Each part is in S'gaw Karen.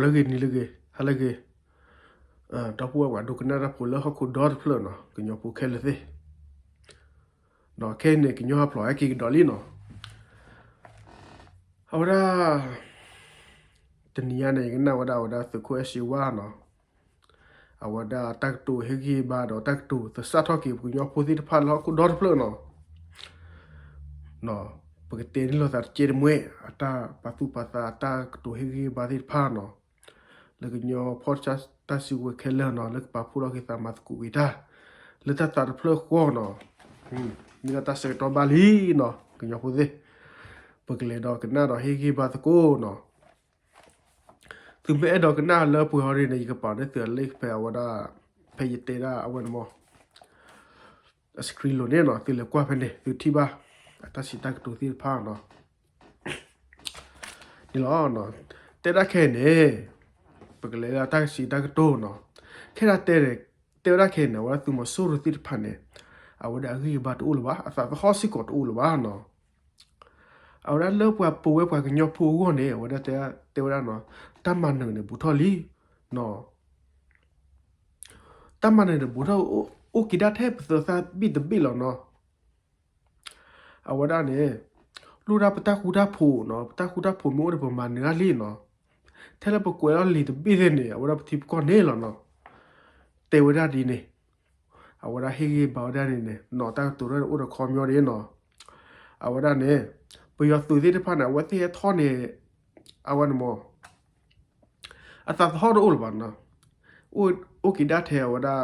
လၢဂ့ၤ နံၤလၢဂ့ၤ ဟါလၢဂ့ၤ, ဒီပုၢ်ဝဲၢ်ပှၤဒိကနၣ်တၢ်ဖိလၢဟီၣ်ခိၣ်ဒီတဖျၢၣ်နီၤ, ကညီဖိခဲလၢာ်သ့ၣ်, ဒီးခဲအံၤန့ၣ် ကညီဟးဖျိးဟဲက့ၤကဒီးလံနီၤ. အဝဲဒၣ် တနံၤညါန့ၣ် ယကနၣ်ဝဲဒၣ် အဝဲဒၣ်သုးခိၣ်အဲၣ်စ့ဝါနီၤ, အဝဲဒၣ်တၢ်ကတိၤဟ့ၣ်ဂံၢ်ဟ့ၣ်ဘါဒီးတၢ်ကတိၤသဆၣ်ထီၣ်က့ၤ ပကညီဖိသ့ၣ်တဖၣ်လၢဟီၣ်ခိၣ်ဒီတဖျၢၣ်နီၤ. ပကတဲန့ၢ်လိာ်သးတကဲတမှဲ အတၢ်ပာ်သူၣ်ပာ်သး အတၢ်ကတိၤဟ့ၣ်ဂံၢ်ဟ့ၣ်ဘါသ့ၣ်တဖၣ်နီၤ, လၢကညီဖီၣ်ဆၣ်တၢ်စုကဝဲၤခဲလၢာ်နီၤ, လၢကပာ်ဖှိၣ်ထီၣ်က့ၤသးမၤသကိးက့ၤတၢ် လၢတၢ်သးတဖျၢၣ်ဃီနီၤ, မ့ၢ်ဒၣ်တၢ်ဆၢကတီၢ်ဘၣ်လံနီၤ ကညီဖိသ့ၣ်, ပကလဲၤဒီးကနၣ်ဒီးဟ့ၣ်ဂံၢ်ဟ့ၣ်ဘါသကိးနီၤ. သုမ့ၢ်အဲၣ်ဒိးကနၣ်လၢပှဲၤဟီဒ်န့ၣ် ယကပာ်န့ၢ်သုအလံာ်ဖဲအဝဲဒၣ် ဖဲယတဲဒၣ်အဝဲန့ၣ်မး အ screen လိၤန့ၣ်နီၤ, သုလဲၤကွၢ်ဖဲန့ၣ် သုထံၣ်ဘၣ် အတၢ်စံးတၢ်ကတိၤသ့ၣ်တဖၣ်နီၤ. န့ၣ်လီၤ, တဲဒၣ်ခဲအံၤန့ၣ် ပကလဲၤလၢတၢ်စံးတၢ်ကတိၤနီၤ. ခဲဒၣ်တဲ တဲဝဲဒၣ်ခဲအံၤန့ၣ် အဝဲဒၣ်သုးမီၤစိရိၤသ့ၣ်တဖၣ်န့ၣ် အဝဲဒၣ်အဂံၢ်အဘါတအိၣ်လၢၤဘၣ်, အသးသဟီၣ်စ့ၢ်ကီးတအိၣ်လၢၤဘၣ်နီၤ. အဝဲဒၣ်လၢပှၤပဝဲပှၤကညီဖိအဂီၢ်န့ၣ် အဝဲဒၣ်တဲဝဲဒၣ်နီၤ, တၢ်မၤနၢၤန့ၣ်ဘူးထီၣ်လံနီၤ. တၢ်မၤနၢၤန့ၣ်ဘူးထီၣ် အိၣ်က့ၤဒၣ်ထဲပသၢသၣ်ဘ့ၣ်တဘ့ၣ်လီၤနီၤ. အဝဲဒၣ်န့ၣ် လိၣ်ဒၣ်ပတၢ်ဃူတၢ်ဖိးနီၤ, ပတၢ်ဃူတၢ်ဖိးမ့ၢ်အိၣ်ဒီးပမၤနၢၤဒၣ်လံနီၤ. ထဲလၢပကွဲးလီၤလံာ်တဘ့ၣ်သ့ၣ်န့ၣ် အဝဲဒၣ်ပထံပကီၢ်န့ၣ်လီၤနီၤ. တဲဝဲဒၣ်ဒ်န့ၣ်, အဝဲဒၣ်ဟ့ၣ်ဂံၢ်ဘါဝဲဒၣ်န့ၣ်န့ၣ်နီၤ, တၢ်ကတိၤရဲၣ်န့ၣ်အိၣ်ဒီးခီပညီဒ်နီၤ. အဝဲဒၣ်န့ၣ် ပယီၤသုးသ့ၣ်တဖၣ်န့ၣ် အဝဲသ့ၣ်ဟဲထီၣ်န့ၣ် အဝဲန့ၣ်မး အသးသဟီၣ်တအိၣ်လၢၤဘၣ်နီၤ. အိၣ်က့ၤဒၣ်ထဲအဝဲဒၣ်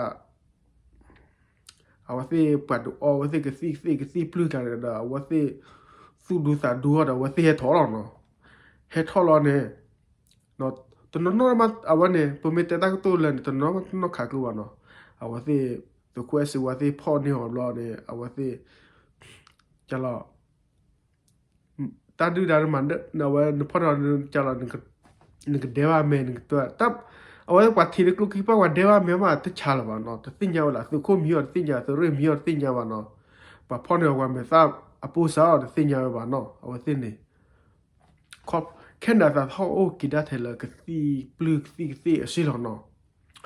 အဝဲသ့ၣ်ပှၤဒုးအီဝဲသ့ၣ်ကသံၣ်ကသ့ၣ်ကသံၣ်ပျုၢ်ကျါန့ၣ်ဒီး အဝဲသ့ၣ်သူၣ်ဒူသးဒူအီၤဒီး အဝဲသ့ၣ်ဟဲထီၣ်လီၤနီၤ. ဟဲထီၣ်လီၤန့ၣ် တနီၤနီၤမး အဝဲန့ၣ် ပမ့ၢ်တဲတၢ်ကတိၤလၢာ်န့ၣ် တနီၤနီၤမးတနီၤခးကျိဘၣ်နီၤ. အဝဲသ့ၣ် သုးခိၣ်အဲၣ်စ့ဝါသ့ၣ်ဖီၣ်န့ၢ်အီၤဘျီန့ၣ် အဝဲသ့ၣ် ကလီၤ တၢ်ဒုၣ်ဒါမး အဝဲနဖီၣ်န့ၢ်အီၤကလီၤ နကဒဲဘၣ်မဲာ် နကတၢၢ် အဝဲပှၤထံးတကျိခံပှၢ် ပှၤဒဲဘၣ်မဲာ်မး တဆါလၢၤဘၣ်နီၤ, တသ့ၣ်ညါဝဲလၢ သုးခိၣ်မံအီၤတသ့ၣ်ညါ သုးရ့ၣ်မံအီၤတသ့ၣ်ညါဘၣ်နီၤ, ပှၤဖီၣ်န့ၢ်အီၤပှၤမဲာ်သၣ်အပိၢ်စးအီၤတသ့ၣ်ညါဝဲဘၣ်နီၤ, အဝဲသ့ၣ်န့ၣ် ခဲန့ၣ်အသးသဟီၣ်အိၣ်က့ၤဒၣ်ထဲလၢကသံၣ်ပျုၢ်ကသံၣ်ကသ့ၣ်အစ့လီၤနီ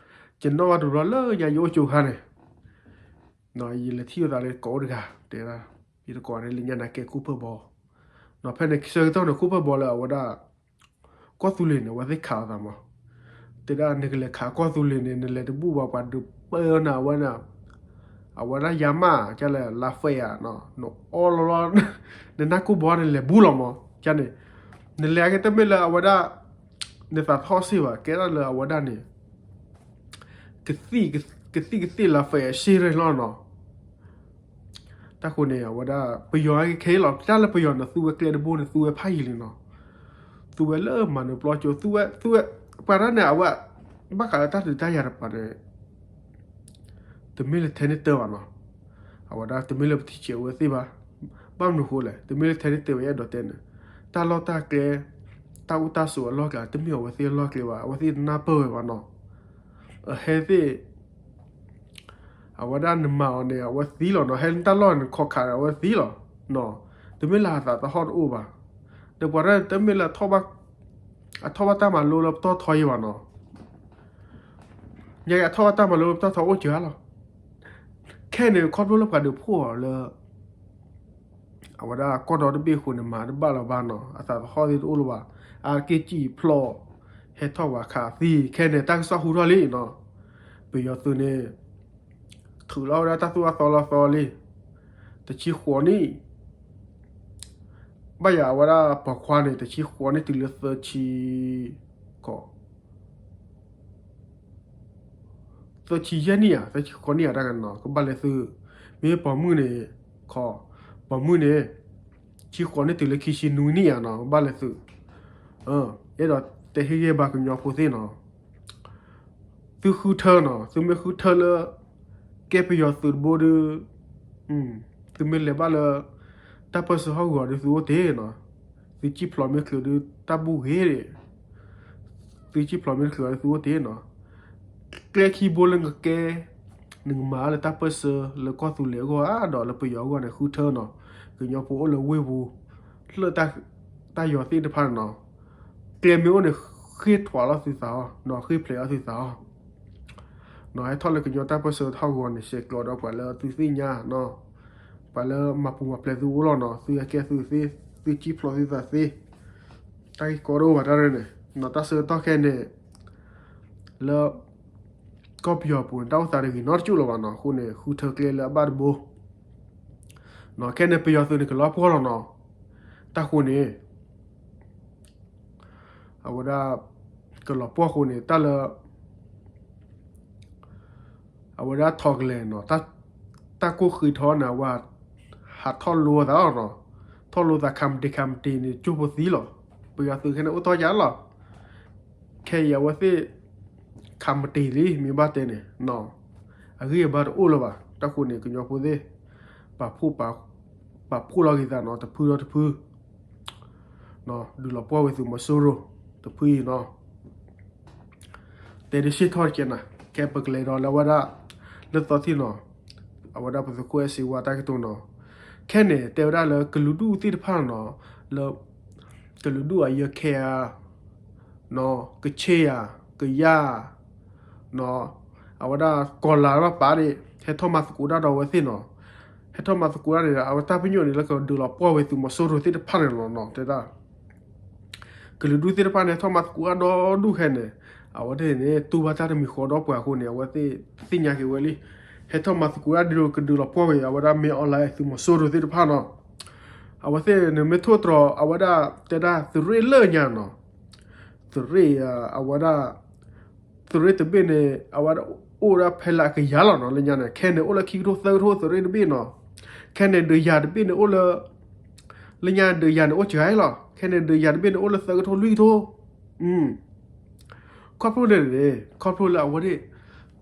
ၤ. ယနီၣ်ဘၣ်တဘျီလၢညါယအိၣ်ကၠိခါန့ၣ် ယလဲၤထံၣ်အသးလၢကိးအိၣ်တဂၤ တဲဒၣ် ယတကိးန့ၣ် လၢညါန့ၣ်ကဲခိၣ်ဖၢၣ်ဘီ, နီၤဖဲန့ၣ် ဆၢကတီၢ်န့ၣ် ခိၣ်ဖၢၣ်ဘီလၢအဝဲဒၣ် ကီၢ်သူလ့ၤန့ၣ် အဝဲသ့ၣ်ခးအသးမး, တဲဒၣ်နကလဲၤခးကီၢ်သူလ့ၤန့ၣ် နလဲၤတဘူၣ်ဘၣ် ပှၤဒုးပၢနၤဝဲန့ၣ်, အဝဲဒၣ်ယါမး ကလဲၣ် လါဖဲယၤ နအီလီၤလီၤ နနၢ်ကိၢ်ဘီန့ၣ် လဲၤဘူၣ်လီၤမး ကန့ၣ်, နလဲၤက့ၤတမ့ၢ်လၢအဝဲဒၣ် နသးသဟီၣ်စ့ၢ်ဘၣ် ကဲဒၣ်လၢအဝဲဒၣ်န့ၣ် ကသံၣ်ကသ့ၣ်လါဖဲအစ့ရ့ၣ်လီၤနီၤ. တၢ်ဃိန့ၣ် အဝဲဒၣ် ပယီၤခဲအံၤလီၤ တၢ်လၢပယီၤန့ၣ် သူဝဲကျဲတဘိန့ၣ် သူဝဲဖးယံၤလံနီၤ. သူဝဲလၢမၤနၢၤပျီကၠိ သူဝဲ သူဝဲ ပှၤတၢ်န့ၣ် အဝဲ ဘၣ်ဃးလၢတၢ်ဒုးတၢ်ယၤတပၤန့ၣ် တမ့ၢ်လၢထဲန့ၣ်တၢ်ဘၣ်နီၤ. အဝဲဒၣ်တမ့ၢ်လၢပထံၣ်ဆံးအဝဲသ့ၣ်ဘၣ်. ဘၣ်မနုၤဃိလဲၣ် တမ့ၢ်လၢထဲန့ၣ်တၢ်ဝဲ အဲၣ်ဒိးတဲန့ၣ် တၢ်လီၢ်တၢ်ကျဲ တၢ်အိၣ်တၢ်ဆိးအလီၢ်ကျဲ တမ့ၢ်အဝဲသ့ၣ်အလီၢ်ကျဲဘၣ် အဝဲသ့ၣ်တနၢ်ပၢၢ်ဝဲဘၣ်နီၤ. အဟဲသ့ၣ် အဝဲဒၣ်နမၤအီၤန့ၣ် အဝဲသံလီၤနီၤ ဟဲလၢတၢ်လီၢ်န့ၣ် ခီၣ်ခးအဝဲသံလီၤနီၤ. တမ့ၢ်လၢအသးသဟီၣ်တအိၣ်ဘၣ်. ဒီးပှၤတၢ်န့ၣ် တမ့ၢ်လၢ အထီၣ်ဘၣ်တၢ်မၤလိလၢပတီၢ်ထီယံၤဘၣ်နီၤ. ညါက့ၤအထီၣ်ဘၣ်တၢ်မၤလိလၢပတီၢ်ထီအိၣ်စှၤလီၤ. ခဲန့ၣ် ခီဖျိလၢပှၤဒုးဖှိၣ်အီၤလၢ အဝဲဒၣ်ကီၢ်ဒီတဘ့ၣ်အဃိန့ၣ် မၤတဘၣ်လၢၤဘၣ်နီၤ အသးသဟီၣ်သ့ၣ်တအိၣ်လၢၤဘၣ်. အါတက့ၢ်စံၣ်ဖျိး ဟဲထီၣ်ဝဲခးသံ ခဲန့ၣ် တၢ်ကစီၣ်ဟူထီၣ်လံနီၤ. ပယီၤသုးန့ၣ် ထုးလီၤဝဲဒၣ်တၢ်သိၣ်တၢ်သီလီၤသီလံ တဆံဃိးနံၣ် ဘၣ်ယၤအဝဲဒၣ်ပိာ်ခွါန့ၣ် တဆံဃိးနံၣ်တုၤလၢသၢဆံ ကီး သၢဆံယဲၢ်နံၣ်ဧါ သၢဆံဃိးနံၣ်ဧါ တၢ်ကနီၤ ကဘၣ်လဲၤသုး မ့ၢ်ပိာ်မုၣ်န့ၣ် ခီ ပိာ်မုၣ်န့ၣ် ဆံဃိးနံၣ်တုၤလၢခံဆံနွံနံၣ်ဧါနီၤ ကဘၣ်လဲၤသုး အဲၣ်ဒိးတဲဟ့ၣ်ဂံၢ်ဘါကညီဖိသ့ၣ်နီၤ သုဃုထၢနီၤ သုမ့ၢ်ဃုထၢလၢ ကဲပယီၤသုးတဘိဒီး သုမ့ၢ်လဲၤဘၣ်လၢ တၢ်ပၢၢ်ဆၢဟီၣ်ကဝီၤဒီးသုအိၣ်တ့ၢ်နီၤ သုစံၣ်ဖျိးမ့ၢ်ချုးဒီးတၢ်ဘူၣ်ဂ့ၤ သုစံၣ်ဖျိးမ့ၢ်ချုးဒီးသုအိၣ်တ့ၢ်နီၤ ကျဲခံဘိလၢနကကဲ နကမၤလၢတၢ်ပၢၢ်ဆၢလၢကီၢ်သူလ့ၤအဂီၢ်ဧါ ဒီးလၢပယီၤအဂီၢ်န့ၣ် ဃုထၢနီၤ ကညီဖိအိၣ်လၢဝ့ၢ်ပူၤ လၢ တၢ်ယီၤသ့ၣ်တဖၣ်န့ၣ်နီၤ ကျဲမ့ၢ်အိၣ်န့ၣ် ဃ့ၢ်ထွးလီၤသုသးအီၤ, နီၢ် ဃ့ၢ်ဖျဲးလီၤသုသးအီၤ, နီၢ် ဟဲထီၣ်လၢကညီတၢ်ပၢၢ်ဆၢထီၣ်ဂီၤန့ၣ် ဆဲးကျိးဒီးပှၤလၢသုသ့ၣ်ညါ, နီၢ် ပှၤလၢမၤပူၤမၤဖျဲးသုအိၣ်လီၤနီၢ်, သုဟဲကဲသုသ့, သုကံၣ်ဖျိးသုသးသ့, တၢ်ဂ့ၢ်ကီတအိၣ်ဘၣ်တၢ်ရဲၣ်န့ၣ်, နီၢ် တၢ်ဆၢကတီၢ်ခဲန့ၣ် လၢ ကီၢ်ပယီၤပူၤန့ၣ် တၢ်အိၣ်သးတဂ့ၤနီတကၠိၣ်လၢၤဘၣ်နီၢ်, အဃိန့ၣ် ဃုထၢကျဲလၢအဘၣ်တဘိ, နီၢ် ခဲန့ၣ် ပယီၤသုးန့ၣ် ကလီၤပှီၢ်လီၤနီၢ်, တၢ်ဃိန့ၣ် အဝဲဒၣ် ကလီၤပှီၢ်အဃိန့ၣ် တၢ်လၢ အဝဲဒၣ်ထီၣ်ကလဲၤနီၢ်, တၢ်ကိၢ်ဃ့ထီန့ၣ် အဝဲ ဟးထီၣ်လိသးအီၤနီၢ်, ထီၣ်လိသးခးမတ့ၢ်ခးမတ့ၢ်န့ၣ် ကၠိဖိသံလီၤ, ပယီၤသုးခဲန့ၣ်အိၣ်ထီၣ်ယါလီၤ, ခဲအံၤအဝဲသ့ၣ် ခးမတ့ၢ်လံ မ့ၢ်ဘၣ်တဲန့ၣ်နီၢ်, အဂံၢ်အဘါတအိၣ်လၢၤဘၣ်, တၢ်ဃိန့ၣ် ကညီဖိသ့ၣ် ပာ်ဖှိၣ်လီၤက့ၤသးနီၢ်, တဖုဒီးတဖု ဒုးလီၤပှီၢ်ဝဲသုးမီၤစိရိၤ တဖုအံၤနီၢ်, တဲဒၣ်ဆ့ၣ်ထီၣ်တကဲနၤ, ခဲပကလဲၤဒီးလၢအဝဲဒၣ် လၢသီထံၣ်နီၢ်, အဝဲဒၣ်ပသုးခိၣ်အဲၣ်စ့ဝါတၢ်ကတိၤနီၢ်, ခဲန့ၣ် တဲဝဲဒၣ်လၢကလုာ်ဒူၣ်သ့ၣ်တဖၣ်နီၢ်, လၢ ကလုာ်ဒူၣ်အယၢခဲဧါ, နီၢ် ကဆ့ၣ်ဧါ, ကယၢ် နီၢ်, အဝဲဒၣ်ကီၤလၤဘၣ်ပာ်န့ၣ် ဟဲထီၣ်မၤသကိးတၢ်ဒီးအဝဲသ့ၣ်နီၢ်, ဟဲထီၣ်မၤသကိးတၢ်န့ၣ် အဝဲတၢ်ပညိၣ်န့ၣ် လၢကဒုးလီၤပှီၢ်ဝဲသုးမီၤစိရိၤသ့ၣ်တဖၣ်န့ၣ်လီၤနီၢ်, တဲဒၣ် ကလုာ်ဒူၣ်သ့ၣ်တဖၣ်န့ၣ် ဟဲထီၣ်မၤသကိးတၢ်ဒီဒူၣ်ခဲန့ၣ်, အဝဲသ့ၣ်န့ၣ် တူၢ်ဘၣ်တၢ်တမံၤဃီဒီးပှၤအဃိန့ၣ် အဝဲသ့ၣ်သ့ၣ်ညါက့ၤဝဲလံ, ဟဲထီၣ်မၤသကိးတၢ်ဒ်သိးကဒုးလီၤပှီၢ်ဝဲ အဝဲဒၣ်မ့ၢ်အီၤလၢသုးမီၤစိရိၤသ့ၣ်တဖၣ်နီၢ်, အဝဲသ့ၣ်န့ၣ်မ့ၢ်ထိၣ်သတြီၤ အဝဲဒၣ်တဲဒၣ်သုးရ့ၣ်လၢညါနီၢ်, သုးရ့ၣ် အဝဲဒၣ် သုးရ့ၣ်တဘ့ၣ်န့ၣ် အဝဲဒၣ်အိၣ်ဒၣ်ဖဲလၢအကယၤလီၤနီၢ်, လၢညါန့ၣ် ခဲန့ၣ်အိၣ်လၢခံကထိသၢကထိ သုးရ့ၣ်တဘ့ၣ်နီၢ်, ခဲန့ၣ်ဒုးယၤတဘ့ၣ်န့ၣ်အိၣ်လၢ လၢညါဒုးယၤန့ၣ်အိၣ်စှၤလီၤ, ခဲန့ၣ်ဒုးယၤတဘ့ၣ်န့ၣ်အိၣ်လၢသၢကထိလွံၢ်ကထိ, ခီဖျိန့ၣ်န့ၣ် ခီဖျိလၢအဝဲသ့ၣ်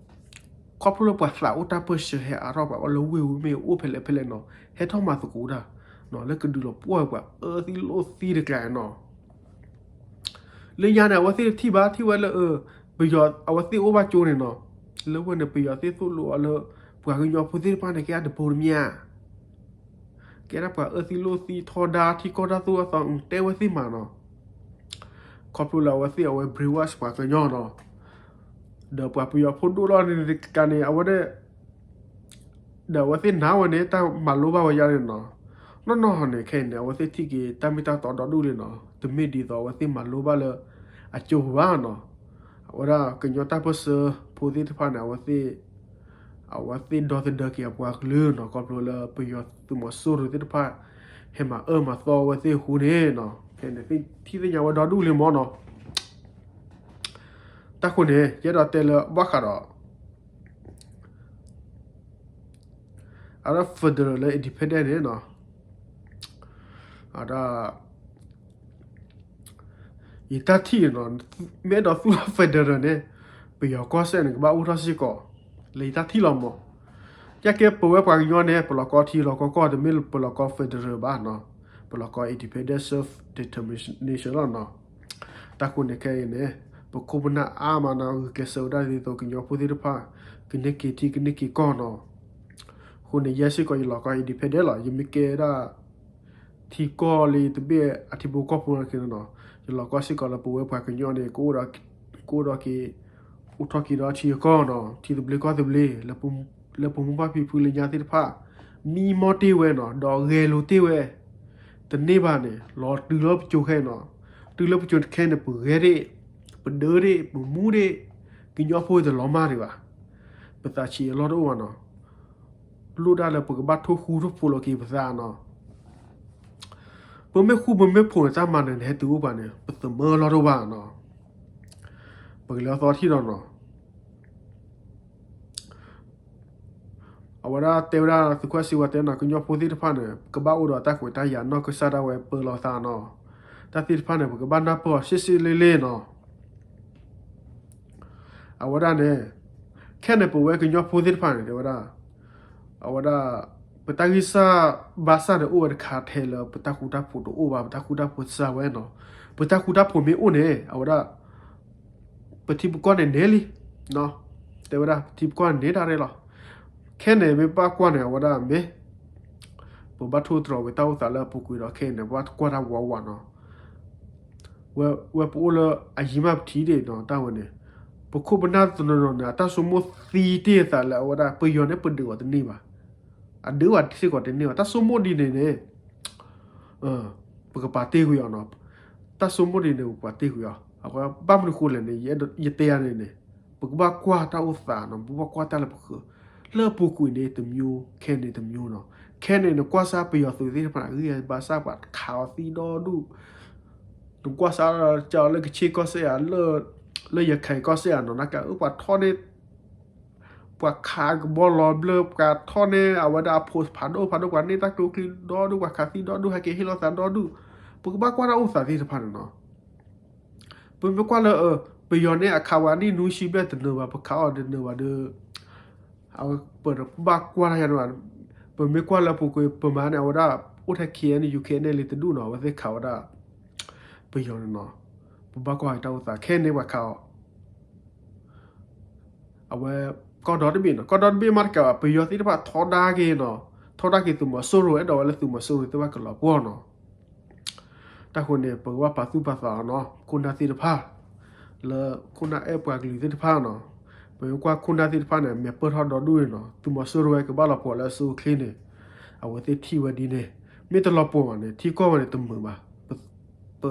ခီဖျိလၢပှၤသးအိၣ်တၢ်ပၢၢ်ဆၢဟဲအါထီၣ် ပှၤအိၣ်လၢဝ့ၢ်ဝံၤမ့ၢ်အိၣ်ဖဲလဲၣ်ဖဲလဲၣ်နီၢ်, ဟဲထီၣ်မၤသကိးတၢ် လၢကဒုးလီၤပှီၢ်ပှၤအၢသံလိၣ်သံတကျါနီၢ်, လၢညါန့ၣ် အဝဲသ့ၣ်တထံၣ်ဘၣ် ထံၣ်ဝဲလၢ ပယီၤအဝဲသ့ၣ်အိၣ်ဘၣ်ကၠိန့ၣ်နီၢ်, လၢဝဲန့ၣ် ပယီၤသ့ၣ်သိၣ်လိအီၤလၢ ပှၤကညီဖိသ့ၣ်တဖၣ်န့ၣ် ကဲဒၣ်တဘိတမံၤဧါ ကဲဒၣ်ပှၤအၢသံလိၣ်သံထီဒါထံကီၢ်တၢ်သိၣ်တၢ်သီ တဲဝဲသ့ၣ်မးနီၢ်, ခီဖျိလၢအဝဲသ့ၣ်အဝဲ brainwash ပှၤကညီနီၢ်, ဒီးပှၤပယီၤဖိဒိၣ်လီၤန့ၣ်တကးန့ၣ် အဝဲဒၣ် ဒီးအဝဲသ့ၣ်နာ်ဝဲန့ၣ် တၢ်မၤလိဘၣ်ဝဲယါန့ၣ်နီၢ်, နီၢ်နီၢ်န့ၣ် ခဲအံၤန့ၣ် အဝဲသ့ၣ်ထံၣ်က့ၤတၢ်မ့ၢ်တၢ်တီဒီဒူၣ်လံနီၢ်, တမ့ၢ်ဒ်သိးအဝဲသ့ၣ်မၤလိဘၣ်လၢ အကၠိပူၤဘၣ်နီၢ်, အဝဲဒၣ်ကညီတၢ်ပၢၢ်ဆၢဖိသ့ၣ်တဖၣ်န့ၣ် အဝဲသ့ၣ် အဝဲသ့ၣ်ဒီသဒၢက့ၤအပှၤကလုာ်နီၢ်, ခီဖျိလၢပယီၤသုးမီၤစိရိၤသ့ၣ်တဖၣ် ဟဲမၤအၢမၤသီအဝဲသ့ၣ်အဃိန့ၣ်နီၢ်, ခဲန့ၣ်သ့ၣ်ထံၣ်သ့ၣ်ညါဝဲဒီဒူၣ်လံမးနီၢ်, တၢ်ဃိန့ၣ် ယအဲၣ်ဒိးတဲလၢဘၣ်ဃးဒီး အဝဲဒၣ် federal လၢ independent န့ၣ်နီၢ်, အဝဲဒၣ် ယတၢ်ထံၣ်နီၢ်, မ့ၢ်အဲၣ်ဒိးသူၣ်လီၤ federal န့ၣ် ပယီၤကီၢ်စဲၣ်န့ၣ် ကဘၣ်အိၣ်ထီၣ်စ့ၢ်ကီး လၢယတၢ်ထံၣ်လီၤမး, ယကဲပဝဲပှၤကညီန့ၣ် ပလီၤကီထံလီၤကီကီၢ် တမ့ၢ်ပလီၤကီ federal ဘၣ်နီၢ်, ပလီၤကီ independent self determination လီၤနီၢ်, တၢ်ဃိန့ၣ်ခဲအံၤန့ၣ် ပခိၣ်ပနၢ်အါမးနီၢ် ဂုာ်ကျဲးစၢးဝဲဒၣ်ဒ်သိးကညီဖိသ့ၣ်တဖၣ် ကန့ၢ်က့ၤထံကန့ၢ်က့ၤကီၢ်နီၢ်, အဃိန့ၣ် ယဲစ့ၢ်ကီးယလီၤကီ independent လီၤ, ယမ့ၢ်ကဲဒၣ် ထံကီၢ်လၢတဘ့ၣ်အထံဖိကီၢ်ဖိန့ၣ်နီၢ်, ယလီၤကီစ့ၢ်ကီးလၢပဝဲပှၤကညီန့ၣ် ကအိၣ်ဒီးက့ၤ အိၣ်ထီၣ်က့ၤဒီးထံအကီၢ်နီၢ်, ထံသဘျ့ကီၢ်သဘျ့ လၢပမိၢ်ပၢ်ဖံဖုလၢညါသ့ၣ်တဖၣ် မံမီၢ်တ့ၢ်ဝဲနီၢ်, ဒီးဂဲၤလိာ်တ့ၢ်ဝဲ, တန့ၢ်ဘၣ်န့ၣ် လီၤတုၤလၢပစိၤခဲအံၤနီၢ်, တုၤလၢပစိၤတခဲန့ၣ် ပဂဲၤဒၣ်, ပဒၢဒၣ်, ပမူဒၣ်, ကညီဖိတလီၤမၢ်ဒံးဘၣ်, ပသးဆံးအလီၢ်တအိၣ်ဘၣ်နီၢ် လိၣ်ဒၣ်လၢပကဘၣ်ထိၣ်ဃူထိၣ်ဖိးလီၤက့ၤပသးနီၢ်, ပမ့ၢ်ဃူပမ့ၢ်ဖိးန့ၣ် တၢ်မၤနၢၤန့ၣ် ဟဲတုၤအိၣ်ပှၤန့ၣ် ပသမၢလီၢ်တအိၣ်ဘၣ်နီၢ်, ပကလဲၤအသီထံၣ်ဒီးနီၢ်, အဝဲဒၣ်တဲဝဲဒၣ်သုးခိၣ်စံးဝဲတဲနီၢ် ကညီဖိသ့ၣ်တဖၣ်န့ၣ် ကဘၣ်အိၣ်ဒီးတၢ်ကွဲးတၢ်ယာ်နီၢ်ကစၢ်ဒၣ်ဝဲပၢလီၤသးနီၢ်, တၢ်သ့ၣ်တဖၣ်န့ၣ် ပကဘၣ်နၢ်ပၢၢ်အီၤဆ့ဆ့လ့လ့နီၢ် အဝဲဒၣ်န့ၣ် ခဲန့ၣ်ပဝဲကညီဖိသ့ၣ်တဖၣ်န့ၣ် တဲဝဲဒၣ် အဝဲဒၣ် ပတၢ်ဂံၢ်စၢ်ဘါစၢ်န့ၣ် အိၣ်ဝဲတခါထဲလၢပတၢ်ဃူတၢ်ဖိးတအိၣ်ဘၣ်, ပတၢ်ဃူတၢ်ဖိးစၢ်ဝဲနီၢ်, ပတၢ်ဃူတၢ်ဖိးမ့ၢ်အိၣ်န့ၣ် အဝဲဒၣ် ပထံပကီၢ်န့ၣ်န့ၢ်လံ, တဲဝဲဒၣ် ပထံပကီၢ်န့ၣ်န့ၢ်တၢ်ရဲၣ်လီၤ. ခဲန့ၣ်မ့ၢ်ဘၣ်ကွၢ်န့ၣ် အဝဲဒၣ်မ့ၢ် ပဘၣ်ထိၣ်သတြီၤဝဲတၢ်အိၣ်သးလၢအပူၤကွံာ်ဒီး ခဲအံၤန့ၣ် ပဘၣ်ကွၢ်တၢ်ဝးဝးနီၢ်. ဝဲပအိၣ်လၢအယံၤမးပထံၣ်ဒၣ်နီၤ တၢ်ဝဲန့ၣ်, ပခိၣ်ပနၢ်တနီၤနီၤန့ၣ် အတၢ်ဆိကမိၣ်သံတ့ၢ်အသးလၢအဝဲဒၣ် ပယီၤန့ၣ်ပဒုးအီၤတန့ၢ်ဘၣ်, အဒုးအီၤစ့ၢ်ကီးတန့ၢ်ဘၣ် တၢ်ဆိကမိၣ်ဒ်န့ၣ်န့ၣ် ပကပာ်တ့ၢ်ကွံာ်အီၤနီၤ, တၢ်ဆိကမိၣ်ဒ်န့ၣ် ပကပာ်တ့ၢ်ကွံာ်အီၤ, အဃိဘၣ်မနုၤဃိလဲၣ်န့ၣ် ယတဲယၤန့ၣ်န့ၣ် ပကဘၣ်ကွၢ်တၢ်အိၣ်သးနီၤ, ပကဘၣ်ကွၢ်တၢ်လၢပဃၢၤ, လၢအပူၤကွံာ်န့ၣ်တမျိုး, ခဲန့ၣ်တမျိုးနီၤ, ခဲန့ၣ်နကွၢ်စၢ်ပယီၤသုးသ့ၣ်တဖၣ်န့ၣ် အဂံၢ်အဘါစၢ်ပှၤခးအီၤသံဒီဒူၣ်, နကွၢ်စၢ်ကၢလၢကဆ့ကီၢ်စဲၣ်ဧါ, လၢရခဲၣ်ကီၢ်စဲၣ်ဧါနီၤ နကပှၤထီၣ်န့ၢ် ပှၤခးကဘီလီၤဘျၢ ပှၤထီၣ်န့ၢ်အဝဲဒၣ်အဖိ ဖးဒိၣ်ဖးဒိၣ် ပှၤန့ၢ်တၢ်ကျိချံဒီဒူၣ် ပှၤခးသံဒီဒူၣ် ဟဲက့ၤဟ့ၣ်လီၤသးဒီဒူၣ်, ပကဘၣ်ကွၢ်တၢ်အိၣ်သးသ့ၣ်တဖၣ်န့ၣ်နီၤ, ပမ့ၢ်ကွၢ်လၢ ပယီၤန့ၣ်အခးဝဲအနံၣ်နွံဆံဘျဲၣ်တနၢၤဘၣ် ပခးအီၤတနၢၤဘၣ်ဒီး အဝဲပဘၣ်ကွၢ်တၢ်ယၤန့ၣ်ဘၣ်, ပမ့ၢ်ကွၢ်လၢပူၤကွံာ် ပမၤန့ၣ် အဝဲဒၣ်အိၣ်ထဲ KNU KNLA တဒူၣ်နီၤ အဝဲသ့ၣ်ခးဝဲဒၣ် ပယီၤန့ၣ်နီၤ, ပဘၣ်ကွၢ်က့ၤတၢ်အိၣ်သး ခဲန့ၣ်ပှၤခးအီၤ အဝဲ ကီၢ်ဒီတဘ့ၣ်နီၤ, ကီၢ်ဒီတဘ့ၣ်မးတကးဘၣ် ပယီၤသ့ၣ်တဖၣ်ထီဒါက့ၤနီၤ, ထီဒါက့ၤသုးမီၤစိရိၤ အဲၣ်ဒိးဝဲလၢသုးမီၤစိရိၤသ့ၣ်တဖၣ်ကလီၤပှီၢ်နီၤ, တၢ်ဃိန့ၣ် ပကဘၣ်ပာ်သူၣ်ပာ်သးအီၤနီၤ, ခိၣ်နၢ်သ့ၣ်တဖၣ် လၢခိၣ်နၢ်အဲၣ်ပှၤကလုာ်သ့ၣ်တဖၣ်နီၤ, ပမ့ၢ်ကွၢ်ခိၣ်နၢ်သ့ၣ်တဖၣ်န့ၣ် မဲာ်ပၢၢ်ထီၣ်ဒီဒူၣ်န့ၣ်နီၤ, သုးမီၤစိရိၤဝဲကဘၣ်လီၤပှီၢ်လၢအစိအချ့န့ၣ်, အဝဲသ့ၣ်ထံၣ်ဝဲဒ်န့ၣ်, မ့ၢ်တလီၤပှီၢ်ဘၣ်န့ၣ် ထံကီၢ်ဝဲန့ၣ်တမုာ်ဘၣ်, ပ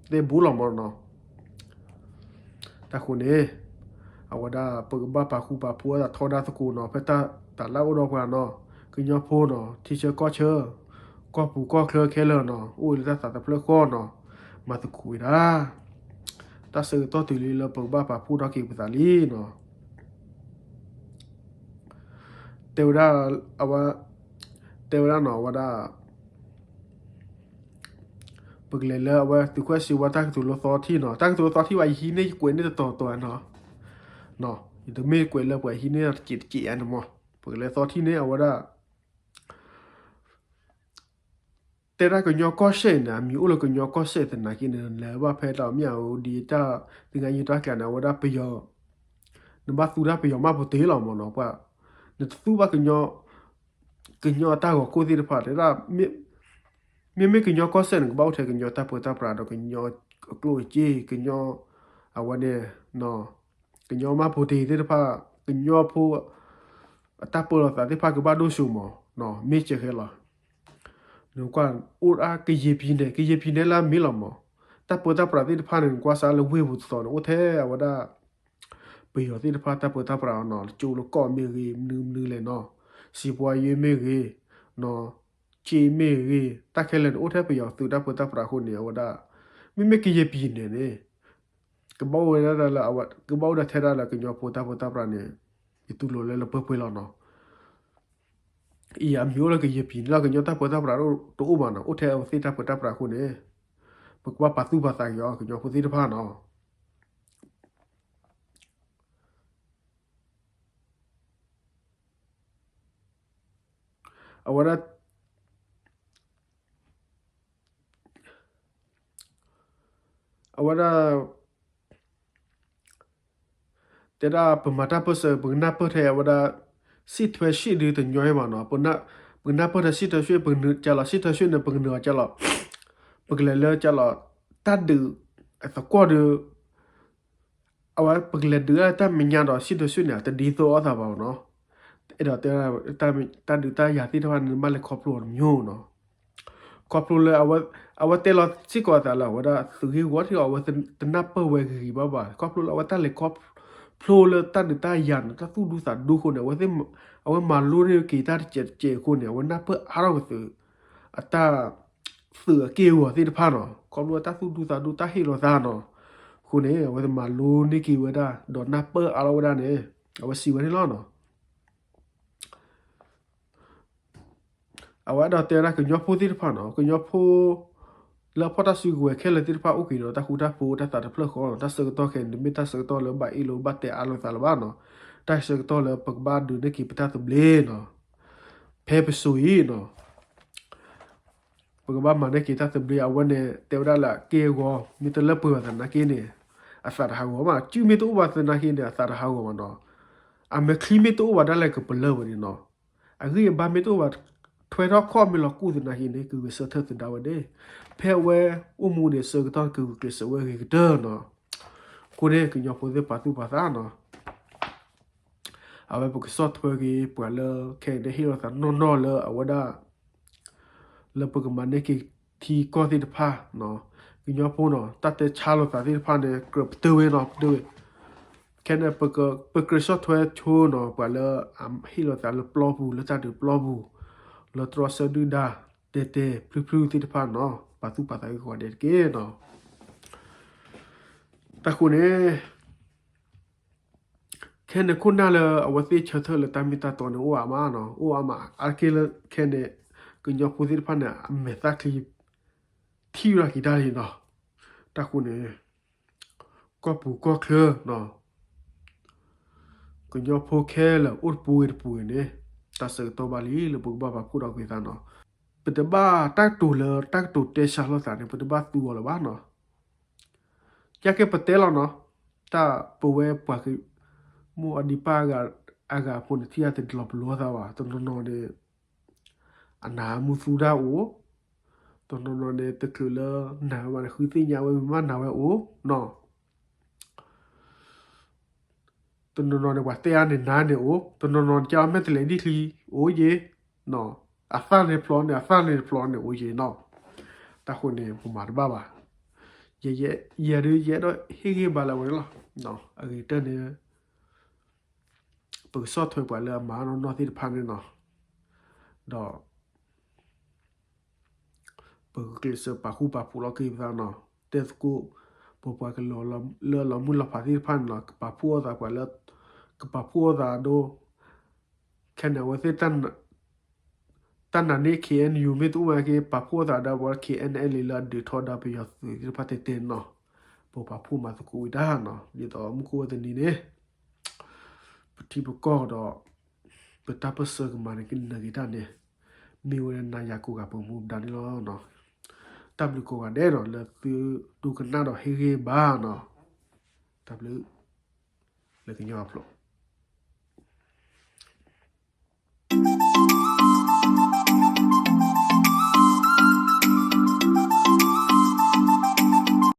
သ့ဘူးလီၤမးနီၤ တၢ်ဃိန့ၣ် အဝဲဒၣ်ပကဘၣ်ပာ်ဃူပာ်ဖိးအသးထီဒါသကိးနီၤ, ဖဲတၢ်တၢ်လၢအိၣ်ဒီးပှၤနီၤ, ကညီဖိနီၤ, ထံဆၢကီၢ်ဆၢ, ကီၢ်ပူၤကီၢ်ချၢခဲလၢာ်နီၤ, အိၣ်လၢတၢ်သးတဖျၢၣ်ဃီနီၤ, မၤသကိးဝဲဒၣ်, တၢ်ဆၢကတီၢ်တုၤလံလၢပကဘၣ်ပာ်ဖှိၣ်ထီၣ်က့ၤပသးလံနီၤ တဲဝဲဒၣ်, အဝဲ, တဲဝဲဒၣ်နီၤ အဝဲဒၣ်, ပကလဲၤလၢအဝဲသုးခိၣ်စံးဝါတၢ်ကတိၤလၢသီထံၣ်နီၤ, တၢ်ကတိၤလၢသီထံၣ်ဘၣ် ယဟံးန့ၢ်ယကွဲးန့ၢ်တတီၤတီၤနီၤ, ယတမ့ၢ်ကွဲးလၢပှၤဟံးန့ၢ်တစဲးတစဲးဧါန့ၣ်မး, ပကလဲၤသီထံၣ်န့ၣ် အဝဲဒၣ် တဲဒၣ်ကညီကီၢ်စဲၣ်န့ၣ် အမံၤအိၣ်လၢကညီကီၢ်စဲၣ်သနာ်က့န့ၣ် နလဲၤဘၣ်ဖဲတၢ်မၠၣ်ဝတံၤ တၢ်သ့ၣ်ညါယံၤတၢ်ကျးန့ၣ် အဝဲဒၣ်ပယီၤ, နဘၣ်သူတၢ်ပယီၤမၢ်ဖိတ့ၢ်လီၤမးနီၤ, ပှၤ, နတသူဘၣ်ကညီ, ကညီအတၢ်ဂီၤခိၣ်သ့ၣ်တဖၣ်တဲဒၣ်, မ့မ့ၢ်ကညီကီၢ်စဲၣ်န့ၣ် ကဘၣ်အိၣ်ထဲကညီတၢ်ပၢတၢ်ပြးဒီးကညီအကျိၣ်အစ့ ကညီ, အဝဲန့ၣ်, ကညီမၢ်ဖိတ့ၢ်သ့ၣ်တဖၣ်, ကညီဖိ အတၢ်ပၢလီၤသးသ့ၣ်တဖၣ်ကဘၣ်ဒိၣ်စိမး, မ့ၢ်စဲးခဲလီၤ, နကွၢ်အိၣ်ဒၣ်ကယဲၢ်ပံၤန့ၣ် ကယဲၢ်ပံၤန့ၣ်လၢအမ့ၢ်လီၤမး, တၢ်ပၢတၢ်ပြးသ့ၣ်တဖၣ်န့ၣ် နကွၢ်စးလၢဝ့ၢ်ပူၤတသီန့ၣ် အိၣ်ထဲအဝဲဒၣ် ပယီၤသ့ၣ်တဖၣ်တၢ်ပၢတၢ်ပြးနီၤ, ကၠိလၢကီၢ်မ့ၢ်ဂ့ၤ မနုၤမနုၤလဲၣ်နီၤ, စံးပှၤယ့မ့ၢ်ဂ့ၤ, နီၤ, က့မ့ၢ်ဂ့ၤ တၢ်ခဲလၢာ်န့ၣ် အိၣ်ထဲပယီၤသုးတၢ်ပၢတၢ်ပြးအဃိန့ၣ် အဝဲဒၣ်, မ့မ့ၢ်ကယဲၢ်ပံၤန့ၣ်န့ၣ် ကဘၣ်အိၣ်ဝဲဒၣ်လၢ, ကဘၣ်အိၣ်ဒၣ်ထဲဒၣ်လၢကညီဖိတၢ်ပၢတၢ်ပြးန့ၣ်, ယတူၢ်လိာ်လၢလၢပှဲၤပှဲၤလီၤနီၤ, အံၤအမံၤအိၣ်လၢကယဲၢ်ပံၤန့ၣ်လီၤ, ကညီတၢ်ပၢတၢ်ပြးတအိၣ်ဘၣ်နီၤ, အိၣ်ထဲအဝဲသ့ၣ်တၢ်ပၢတၢ်ပြးအဃိန့ၣ်, ပကဘၣ်ပာ်သူၣ်ပာ်သးက့ၤအီၤ ကညီဖိသ့ၣ်တဖၣ်နီၤ အဝဲဒၣ်, အဝဲဒၣ်, တဲဒၣ်ပမၤတၢ်ပၢၢ်ဆၢ ပကနၢ်ပၢၢ်ထဲအဝဲဒၣ်, စံၣ်ထွဲရှ့ၣ်ဒုးတညီဘၣ်နီၤ, ပကနၢ်, ပကနၢ်ပၢၢ်ထဲစံၣ်ထွဲရှ့ၣ် ပကနုာ်ကလီၤ စံၣ်ထွဲရှ့ၣ်န့ၣ် ပကနုာ်အီၤကလီၤ, ပကလဲၤလၢကလီၤ, တၢ်ဒုး, အသကွီၢ်ဒီး အဝဲပကလဲၤဒုးဒၣ်တၢ်မဲာ်ညါဒီး စံၣ်ထွဲရှ့ၣ်န့ၣ် အတဒ်သိးအသးဘၣ်နီၤ, အဲၣ်ဒိးတဲဝဲဒၣ်, တၢ်ဒုးတၢ်ယၤသ့ၣ်တဖၣ်န့ၣ် နဘၣ်လဲၤခီဖျိအီၤတမံၤနီၤ, ခီဖျိလၢအဝဲ, အဝဲတဲလီၤစ့ၢ်ကီးအသးလၢအဝဲဒၣ် သုးဂ့ၢ်ဝီထံၣ်အီၤ အဝဲတနၢ်ပၢၢ်ဝဲဂ့ၤဂ့ၤဘၣ်ဘၣ်, ခီဖျိလၢအဝဲတၢ်လဲၤခီဖျိလၢတၢ်ဒုးတၢ်ယၤန့ၣ် တၢ်သူၣ်ဒူသးဒူအဃိန့ၣ်, အဝဲမၤလိန့ၢ်က့ၤတၢ်တစဲးတစဲးအဃိန့ၣ် အဝဲနၢ်ပၢၢ်အါထီၣ်က့ၤသုး, အတၢ်, သုးအက့ၢ်အဂီၤသ့ၣ်တဖၣ်နီၤ, ခီဖျိတၢ်သူၣ်ဒူသးဒူတၢ်ဟ့ၣ်လီၤသးနီၤ, အဃိန့ၣ် အဝဲမၤလိန့ၢ်က့ၤဝဲဒၣ် ဒီးနၢ်ပၢၢ်အါထီၣ်ဝဲဒၣ်န့ၣ်, အဝဲစံးဝဲန့ၣ်လီၤနီၤ. အဝဲအဲၣ်ဒိးတဲဝဲဒၣ်ကညီဖိသ့ၣ်တဖၣ်နီၤ, ကညီဖိ လၢအဖီၣ်တၢ်စုကဝဲၤခဲလၢာ်သ့ၣ်တဖၣ် အိၣ်က့ၤဒီးတၢ်ဃူတၢ်ဖိး တၢ်သးတဖျၢၣ်ဃီနီၤ, တၢ်ဆၢကတီၢ်ခဲအံၤန့ၣ် တမ့ၢ်တၢ်ဆၢကတီၢ်လၢဘၣ်အ့ၣ်လိာ်ဘၣ်တဲအါလိာ်သးလၢၤဘၣ်နီၤ, တၢ်ဆၢကတီၢ်လၢပကဘၣ်ဒုးန့ၢ်က့ၤပတၢ်သဘျ့နီၤ, ဖဲပစိၤအံၤနီၤ ပကဘၣ်မၤန့ၢ်က့ၤတၢ်သဘျ့ အဝဲန့ၣ် တဲဝဲဒၣ်လၢအက့ၢ်အဂီၤ မ့ၢ်တလၢပှဲၤဘၣ်သနာ်က့န့ၣ် အသးတဟးဂီၤဘၣ်, စုမ့ၢ်တအိၣ်ဘၣ်သနာ်က့န့ၣ် အသးတဟးဂီၤဘၣ်နီၤ, အမဲာ်ချံမ့ၢ်တအိၣ်ဘၣ်ဒၣ်လဲာ်ကပလၢၢ်ဝဲန့ၣ်နီၤ, အဂံၢ်အဘါမ့ၢ်တအိၣ်ဘၣ်, ထွဲ ဖဲထီၣ်ခီၣ်မ့ၢ်လီၤကူၣ်သနာ်က့န့ၣ် ကဂဲၤဆၢထၢၣ်သဒါဝဲန့ၣ်, ဖဲအဝဲအိၣ်မူန့ၣ် ဆၢကတီၢ်ကဂုာ်ကျဲးစၢးဝဲဂ့ၤကတၢၢ်နီၤ. အဃိန့ၣ် ကညီဖိသ့ၣ်ပာ်သူၣ်ပာ်သးနီၤ, အဝဲပကဆီၣ်ထွဲက့ၤပှၤလၢခဲအံၤန့ၣ် ဟ့ၣ်လီၤသးနီၢ်နီၢ်လၢအဝဲဒၣ် လၢပကမၤန့ၢ်က့ၤထံကီၢ်သ့ၣ်တဖၣ်နီၤ, ကညီဖိနီၤ တၢ်တဲဆါလိာ်သးသ့ၣ်တဖၣ်န့ၣ် ကြၢးပတုာ်ဝဲနီၤ ပတုာ်ဝဲ, ခဲန့ၣ် ပကြၢးဆီၣ်ထွဲဆိနီၤ ပှၤလၢအဟ့ၣ်လီၤသးလၢပျီပူၤ လၢတၢ်ဒုးပျီပူၤ လၢတြီဆၢဒုၣ်ဒါ တဲတဲဖျုဖျုသ့ၣ်တဖၣ်နီၤ ပာ်သူၣ်ပာ်သးဂ့ၤဂ့ၤဒဲးတက့ၢ်နီၤ. တၢ်ဃိန့ၣ် ခဲန့ၣ်ခိၣ်နၢ်လၢအဝဲသ့ၣ်ဆၢထၢၣ်လၢတၢ်မ့ၢ်တၢ်တီန့ၣ် အိၣ်အါမးနီၤ, အိၣ်အါမးအါတက့ၢ်လၢခဲန့ၣ် ကညီဖိသ့ၣ်တဖၣ်န့ၣ် အမဲာ်သၣ်ချံ ထံၣ်ဝဲဒၣ်က့ၤတၢ်လံနီၤ. တၢ်ဃိန့ၣ် ကီၢ်ပူၤကီၢ်ချၢနီၤ ကညီဖိခဲလၢာ်အိၣ်တပူၤဂ့ၤတပူၤဂ့ၤန့ၣ် တၢ်ဆၢကတီၢ်ဘၣ်လံလၢပကဘၣ်ပာ်ဖှိၣ်ဒီးက့ၤသးနီၤ. ပတဘၣ်တၢ်ကတိၤလၢတၢ်ကတိၤတဲဆါလိာ်သးန့ၣ် ပတဘၣ်သူအီၤလၢၤဘၣ်နီၤ. ယကဲပတဲလီၤနီၤ, တၢ်ပဝဲပှၤက မိၢ်အဒံပၢ်အဂၤအဂၤအဖိန့ၣ် ထံၣ်အတလီၤပလိာ်သးဘၣ်, တနီၤနီၤန့ၣ် အနၢ်မူသူဒၣ်အိၣ်, တနီၤနီၤန့ၣ် တချုးလၢနၢ်ဝဲဘၣ်န့ၣ် ဃုသ့ၣ်ညါဝဲဝံၤမးနၢ်ဝဲအိၣ်နီၤ. တနီၤနီၤန့ၣ် ပှၤတဲအါန့ၢ်နၤန့ၣ်အိၣ်, တနီၤနီၤန့ၣ် ကၢ်အီၤမဲာ်တလဲၤဒံၣ်ချံ အိၣ်ယ့ၤ, အသၣ်န့ၣ်ဖျိးန့ၣ် အသၣ်န့ၣ်ဖျိးန့ၣ်အိၣ်ယ့ၤနီၤ. တၢ်ဃိန့ၣ် ပမၤတဘၣ်ဘၣ်. ယဲဒၣ်ယအဲၣ်ဒိးဟ့ၣ်ဂံၢ်ဘါလၢအဝဲန့ၣ်လီၤ. အဂ့ၤကတၢၢ်န့ၣ် ပကဆီၣ်ထွဲပှၤလၢအမၤနီၢ်နီၢ်သ့ၣ်တဖၣ်န့ၣ်နီၤ, ဒီး ပကကျဲးစၢးပာ်ဃူပာ်ဖိးလီၤက့ၤပသးနီၤ, တဲသကိး ပပှၤကလီၤလၢလီၤမုၢ်လီၤဖးသ့ၣ်တဖၣ်န့ၣ်နီၤ, ကပာ်ဖှိၣ်အသးပှၤလၢ ကပာ်ဖှိၣ်အသးဒီး ခဲန့ၣ်အဝဲသ့ၣ် တၢ်နာ်န့ၢ် K N U မ့ၢ်တအိၣ်မးက့ၤ ပာ်ဖှိၣ်အသးဒီးပှၤ K N L A လၢအဒုးထီဒါပယီၤသုးသ့ၣ်တဖၣ်တဲတဲနီၤ, ပပာ်ဖှိၣ်မၤသကိးဝံၤတၢ်နီၤ, ဒ်သိးမူခိၣ်ဝဲတနံၤန့ၣ် ပထံပကီၢ်ဒီး ပတၢ်ပၢၢ်ဆၢကမၤန့ၢ်က့ၤတၢ်န့ၣ် မ့ၢ်ဝဲနၤယၤကိးဂၤပမူပဒါန့ၣ်လီၤ. တၢ်ဘျုးကိးဂၤဒဲးနီၤ လၢသုဒိကနၣ်ဒီးဟ့ၣ်ဂံၢ်ဘါနီၤ, တၢ်ဘျုး လၢကညီအဖျိး